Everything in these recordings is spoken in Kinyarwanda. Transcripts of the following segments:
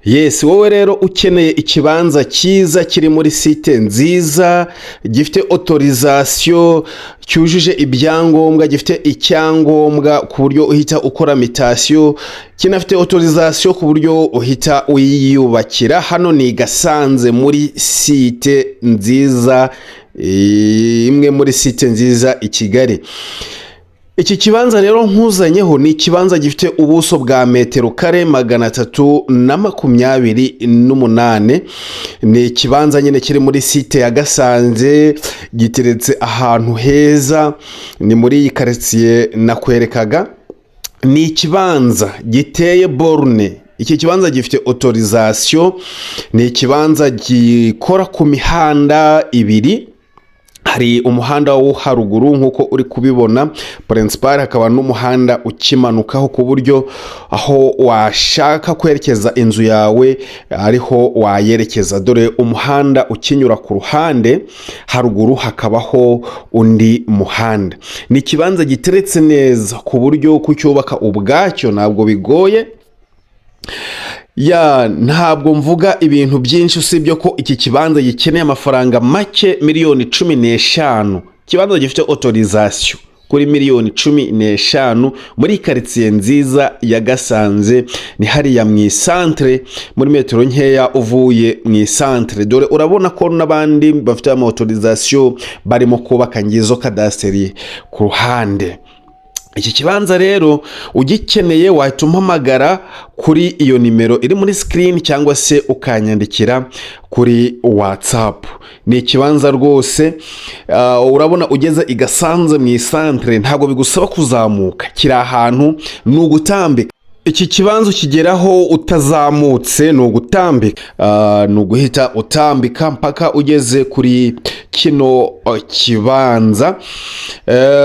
Yes, wowe rero ukeneye ikibanza cyiza kiri muri site nziza, gifite autorisation, cyujuje ibyangombwa, gifite icyangombwa ku buryo uhita ukora mutation, kinafite autorisation ku buryo uhita wiyubakira. Hano ni Gasanze muri site nziza, imwe muri site nziza i Kigali. Iki kibanza rero nkuzanyeho ni ikibanza gifite ubuso bwa metero kare 328. Ni ikibanza nyine kiri muri site ya Gasanze, giteretse ahantu heza, ni muri iyi karitsiye nakwerekaga. Ni ikibanza giteye borne. Iki kibanza gifite autorisation. Ni ikibanza gikora ku mihanda ibiri. Hari umuhanda wo haruguru nk'uko uri kubibona, principal, hakaba n'umuhanda ukimanukaho, ku buryo aho washaka kwerekeza inzu yawe ariho wayerekeza. Dore umuhanda ukinyura ku ruhande, haruguru hakabaho undi muhanda. Ni ikibanza giteretse neza ku buryo kucyubaka ubwacyo ntabwo bigoye. Ya, ntabwo mvuga ibintu byinshi, usibye ko iki kibanza gikeneye amafaranga make, miliyoni 15. Ikibanza gifite autorisation kuri miliyoni 15 muri karitsiye nziza ya Gasanze. Ni hariya mu isantere, muri metero nkeya uvuye mu isantere. Dore urabona ko n'abandi bafite ama autorisation barimo kubaka, ngizo kadasiteri ku ruhande. Iki kibanza rero ugikeneye wahita umpamagara kuri iyo nimero iri muri screen, cyangwa se ukanyandikira kuri WhatsApp. Ni ikibanza rwose, urabona ugeze i Gasanze mu isantere, ntabwo bigusaba kuzamuka, kiri ahantu ni ugutambika. Iki kibanza ukigeraho utazamutse, ni ugutambika, ni uguhita utambika mpaka ugeze kuri kino kibanza.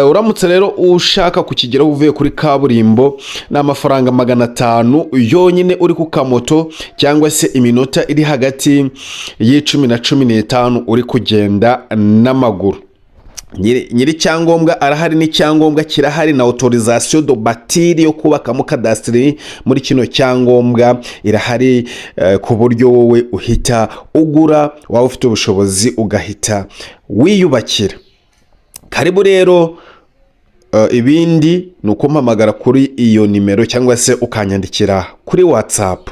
Uramutse rero ushaka kukigeraho uvuye kuri kaburimbo, ni amafaranga 500 yonyine uri ku kamoto, cyangwa se iminota iri hagati y'10 na 15 uri kugenda n'amaguru. Nyiri icyangombwa arahari, n'icyangombwa kirahari, na autorisation de bâtir yo kubakamo kadasiteri muri kino cyangombwa irahari, ku buryo wowe uhita ugura, waba ufite ubushobozi ugahita wiyubakira. Karibu rero. Ibindi ni ukumpamagara kuri iyo nimero cyangwa se ukanyandikira kuri WhatsApp.